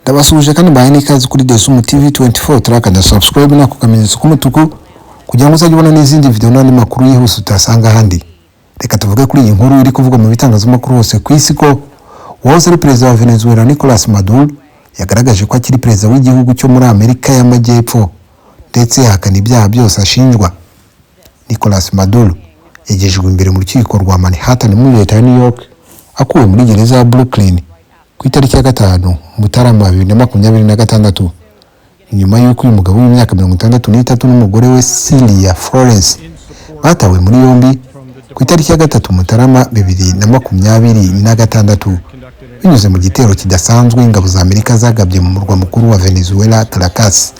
Ndabasuhuje kandi mbahaye n'ikaze kuri Desumu TV 24. Turakanda subscribe n'ako kamenyetso k'umutuku kugira ngo uzajye ubona n'izindi video n'andi makuru yihuse utasanga ahandi. Reka tuvuge kuri iyi nkuru iri kuvugwa mu bitangazamakuru hose ku isi, ko uwahoze ari perezida wa Venezuela, Nicolas Maduro, yagaragaje ko akiri perezida w'igihugu cyo muri Amerika y'Amajyepfo, ndetse ahakana ibyaha byose ashinjwa. Nicolas Maduro yagejejwe imbere mu rukiko rwa Manhattan muri leta ya New York, akuwe muri gereza ya Brooklyn ku itariki ya 5 Mutarama 2026, nyuma y'uko uyu mugabo w'imyaka 63 n'umugore we Cilia Flores batawe muri yombi ku itariki ya 3 Mutarama 2026, binyuze mu gitero kidasanzwe ingabo za Amerika zagabye mu murwa mukuru wa Venezuela, Caracas.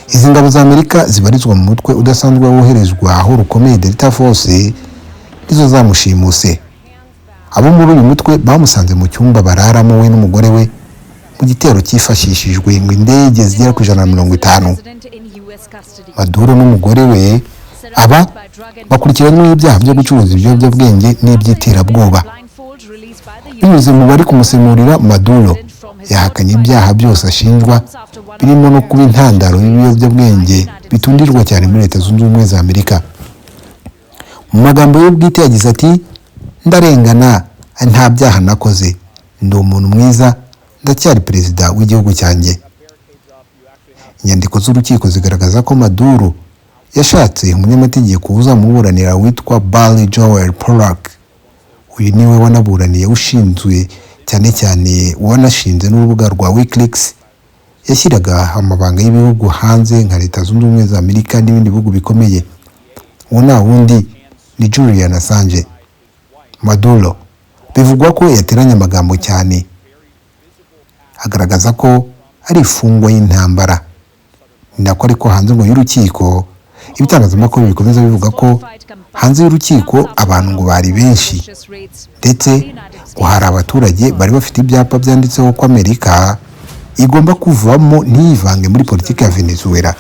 Izi ngabo za Amerika zibarizwa mu mutwe udasanzwe woherezwa aho rukomeye, Delta Force, nizo zamushimuse. Abo muri uyu mutwe bamusanze mu cyumba bararamo we n'umugore we, mu gitero cyifashishijwe ngo indege zigera ku 150. Maduro n'umugore we aba bakurikiranyweho ibyaha byo gucuruza ibiyobyabwenge n'iby'iterabwoba. Binyuze mu bari kumusemurira, Maduro yahakanye ibyaha byose ashinjwa, birimo no kuba intandaro y'ibiyobyabwenge bitundirwa cyane muri Leta Zunze Ubumwe za Amerika. Mu magambo ye bwite yagize ati: "Ndarengana, nta byaha nakoze, ndi umuntu mwiza, ndacyari perezida w'igihugu cyanjye." Inyandiko z'urukiko zigaragaza ko Maduro yashatse umunyamategeko uzamuburanira witwa Barry Joel Pollack. Uyu niwe wanaburaniye ushinzwe cyane cyane wanashinze n'urubuga rwa WikiLeaks yashyiraga amabanga y'ibihugu hanze nka Leta Zunze Ubumwe za Amerika n'ibindi bihugu bikomeye. Uwo nta wundi ni Julian Assange. Maduro bivugwa ko yateranye amagambo cyane, agaragaza ko ari imfungwa y'intambara. Ni nako ariko hanze ngo y'urukiko, ibitangazamakuru bikomeza bivuga ko hanze y'urukiko abantu ngo bari benshi, ndetse ngo hari abaturage bari bafite ibyapa byanditseho ko Amerika igomba kuvamo ntiyivange muri politiki ya Venezuela.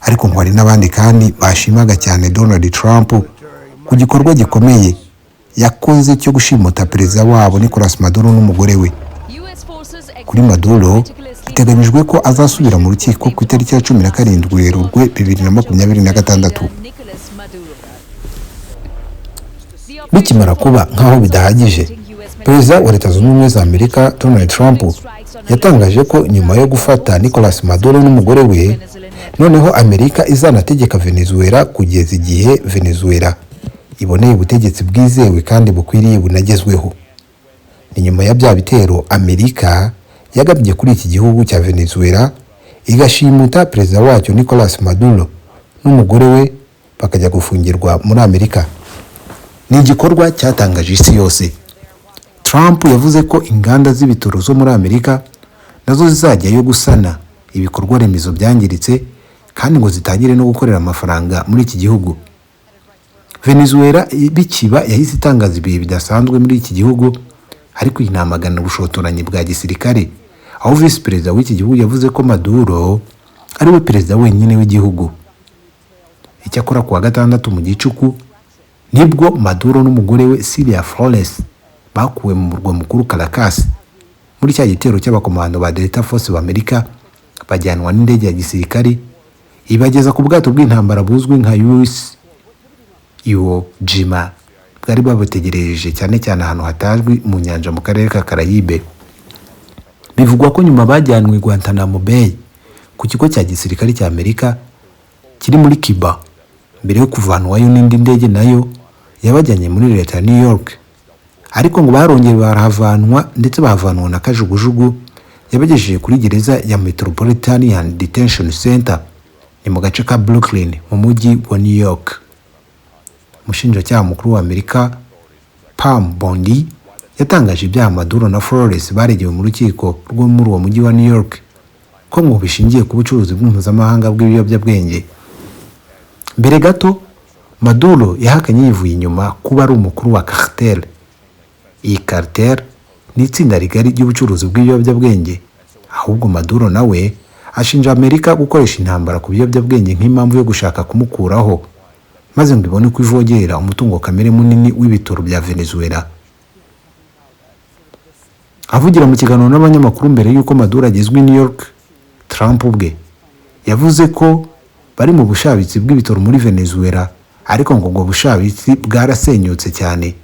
Ariko ngo hari n'abandi kandi bashimaga cyane Donald Trump ku gikorwa gikomeye yakoze cyo gushimuta perezida wabo Nicolas Maduro n'umugore we. Kuri Maduro, biteganyijwe ko azasubira mu rukiko ku itariki ya 17 Werurwe 2026. Bikimara kuba nk'aho bidahagije, perezida wa Leta Zunze Ubumwe za Amerika, Donald Trump, yatangaje ko nyuma yo gufata Nicolas Maduro n'umugore we, noneho Amerika izanategeka Venezuela kugeza igihe Venezuela iboneye ubutegetsi bwizewe kandi bukwiriye bunagezweho. Ni nyuma ya bya bitero Amerika yagabye kuri iki gihugu cya Venezuela, igashimuta perezida wacyo Nicolas Maduro n'umugore we, bakajya gufungirwa muri Amerika. Ni igikorwa cyatangaje isi yose. Trump yavuze ko inganda z'ibitoro zo muri Amerika nazo zizajyayo gusana ibikorwa remezo byangiritse, kandi ngo zitangire no gukorera amafaranga muri iki gihugu. Venezuela bikiba yahise itangaza ibihe bidasanzwe muri iki gihugu, ariko inamagana ubushotoranyi bwa gisirikare, aho visi perezida w'iki gihugu yavuze ko Maduro ari we perezida wenyine w'igihugu. Icyakora ku wa gatandatu mu gicuku nibwo Maduro n'umugore we Cilia Flores bakuwe mu murwa mukuru Caracas muri cya gitero cy'abakomando ba Delta Force b'Amerika, bajyanwa n'indege ya gisirikare ibageza ku bwato bw'intambara buzwi nka USS Iwo Jima, bwari babutegereje cyane cyane ahantu hatazwi mu nyanja mu karere ka Karayibe. Bivugwa ko nyuma bajyanwe i Guantanamo Bay ku kigo cya gisirikare cya Amerika kiri muri Cuba, mbere yo kuvanwayo n'indi ndege nayo yabajyanye muri leta ya New York. Ariko ngo barongeye barahavanwa, ndetse bahavanwa na kajugujugu yabagejeje kuri gereza ya Metropolitan Detention Center, ni mu gace ka Brooklyn mu mujyi wa New York. Umushinjacyaha mukuru wa Amerika, Pam Bondi, yatangaje ibyaha Maduro na Flores baregewe mu rukiko rwo muri uwo mujyi wa New York, ko ngo bishingiye ku bucuruzi mpuzamahanga bw'ibiyobyabwenge. Mbere gato Maduro yahakanye yivuye inyuma kuba ari umukuru wa cartel. Iyi cartel ni itsinda rigari ry'ubucuruzi bw'ibiyobyabwenge. Ahubwo Maduro nawe ashinja Amerika gukoresha intambara ku biyobyabwenge nk'impamvu yo gushaka kumukuraho, maze ngo ibone uko ivogera umutungo kamere munini w'ibitoro bya Venezuela. Avugira mu kiganiro n'abanyamakuru mbere y'uko Maduro agezwa i New York, Trump ubwe yavuze ko bari mu bushabitsi bw'ibitoro muri Venezuela, ariko ngo ubwo bushabitsi bwarasenyutse cyane,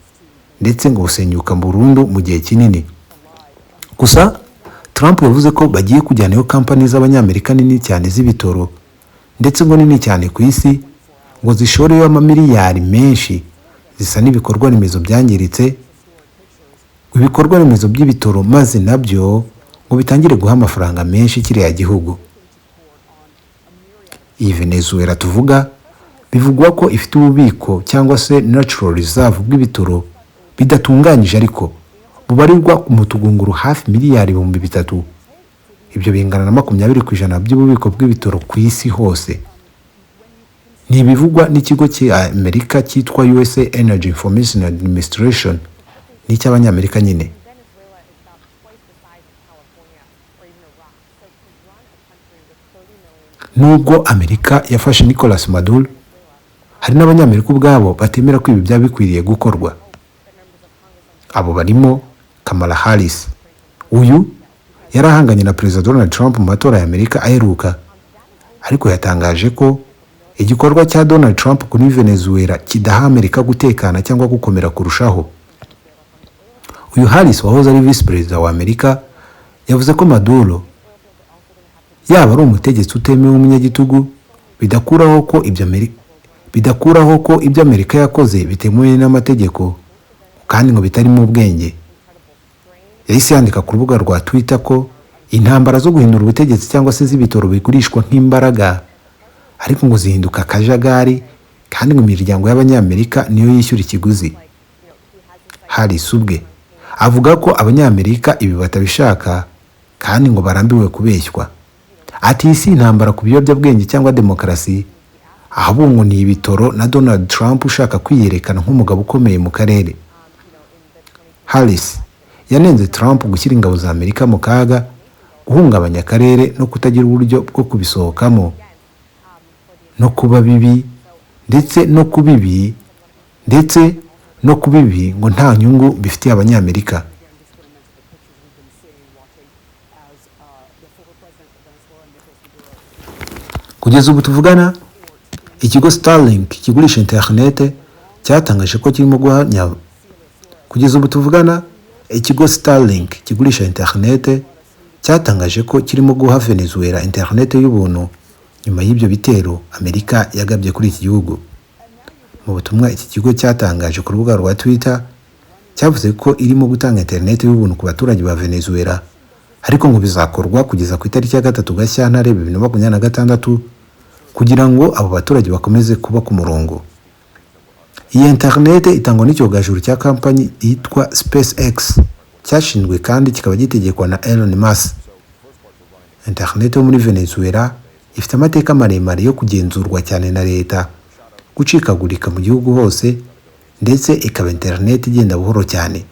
ndetse ngo busenyuka burundu mu gihe kinini. Gusa Trump yavuze ko bagiye kujyanayo kampani z'Abanyamerika nini cyane z'ibitoro, ndetse ngo nini cyane ku isi, ngo zishoreyo amamiliyari menshi zisa n'ibikorwa remezo byangiritse, ibikorwa remezo by'ibitoro, maze nabyo ngo bitangire guha amafaranga menshi kiriya gihugu. Iyi Venezuela tuvuga bivugwa ko ifite ububiko cyangwa se natural reserve bw'ibitoro bidatunganyije, ariko bubarirwa mu tugunguru hafi miliyari 3000. Ibyo bingana na 20% by'ububiko bw'ibitoro ku isi hose. Ni ibivugwa n'ikigo cya Amerika cyitwa USA Energy Information Administration, n'icy'Abanyamerika nyine. Venezuela is about twice the size of California or even Iraq. So to run a country with 30 million Nubwo Amerika yafashe Nicolas Maduro, hari n'Abanyamerika ubwabo batemera ko ibi byaba bikwiriye gukorwa. Abo barimo Kamala Harris. Uyu yari ahanganye na Perezida Donald Trump mu matora ya Amerika aheruka, ariko yatangaje ko igikorwa cya Donald Trump kuri Venezuela kidaha Amerika gutekana cyangwa gukomera kurushaho. Uyu Harris wahoze ari visi perezida wa Amerika yavuze ko Maduro yaba ari umutegetsi utemewe w'umunyagitugu, bidakuraho ko ibyo Amerika yakoze bitemewe n'amategeko kandi ngo bitarimo ubwenge. Yahise yandika ku rubuga rwa Twitter ko intambara zo guhindura ubutegetsi cyangwa se z'ibitoro bigurishwa nk'imbaraga, ariko ngo zihinduka akajagari, kandi ngo imiryango y'Abanyamerika niyo yishyura ikiguzi. Harris ubwe avuga ko Abanyamerika ibi batabishaka kandi ngo barambiwe kubeshywa. Ati: "Iyi si intambara ku biyobyabwenge cyangwa demokarasi, ahubwo ngo ni ibitoro na Donald Trump ushaka kwiyerekana nk'umugabo ukomeye mu karere." Harris yanenze Trump gushyira ingabo za Amerika mu kaga, guhungabanya akarere no kutagira uburyo bwo kubisohokamo, no kuba bibi ndetse no kuba ibi ngo nta nyungu bifitiye Abanyamerika. Again, just to remember the pictures we've been seeing and watching as the former president of Venezuela, Nicolas Maduro, Kugeza ubu tuvugana, ikigo Starlink kigurisha interinete cyatangaje ko kirimo guha Kugeza ubu tuvugana, ikigo Starlink kigurisha interinete cyatangaje ko kirimo guha Venezuela interinete y'ubuntu nyuma y'ibyo bitero Amerika yagabye kuri iki gihugu. Mu butumwa iki kigo cyatangaje ku rubuga rwa Twitter, cyavuze ko irimo gutanga interinete y'ubuntu ku baturage ba Venezuela, ariko ngo bizakorwa kugeza ku itariki ya 3 Gashyantare 2026, kugira ngo abo baturage bakomeze kuba ku murongo. Iyi interinete itangwa n'icyogajuru cya kampanyi yitwa SpaceX, cyashinzwe kandi kikaba gitegekwa na Elon Musk. Interinete yo muri Venezuela ifite amateka maremare yo kugenzurwa cyane na leta, gucikagurika mu gihugu hose, ndetse ikaba interinete igenda buhoro cyane.